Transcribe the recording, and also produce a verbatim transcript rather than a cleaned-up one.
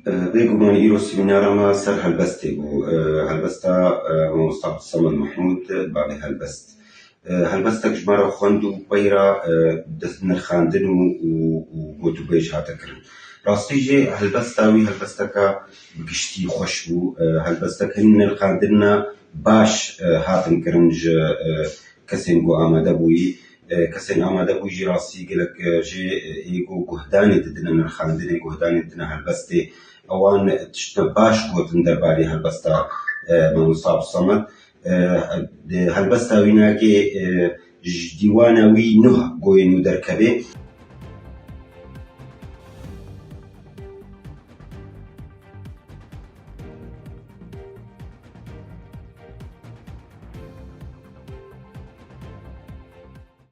Bêguman îro semînara me ser helbestê bû. Helbesta mamosta Abdulsamed Mahmûd, bavê helbest. Helbestek ji me re xwend û peyra nirxandin û, û, û gotûbêj hate kirin. Rastî jî helbesta wî helbesteke bi giştî xweş bû. Helbestek hin nirxandinina baş hatin kirin ji kesên ku amade bûyî. Kesên amade bûyî jî rastî gelek jê ê ku guhdanê didine nirxandinê, guhdanê didine helbestê. Ewan tiştine baş gotin derbarê helbesta mamosta Abdulsamed. Helbesta wî nagê ji dîwana wî nuh goyê nû derkevê.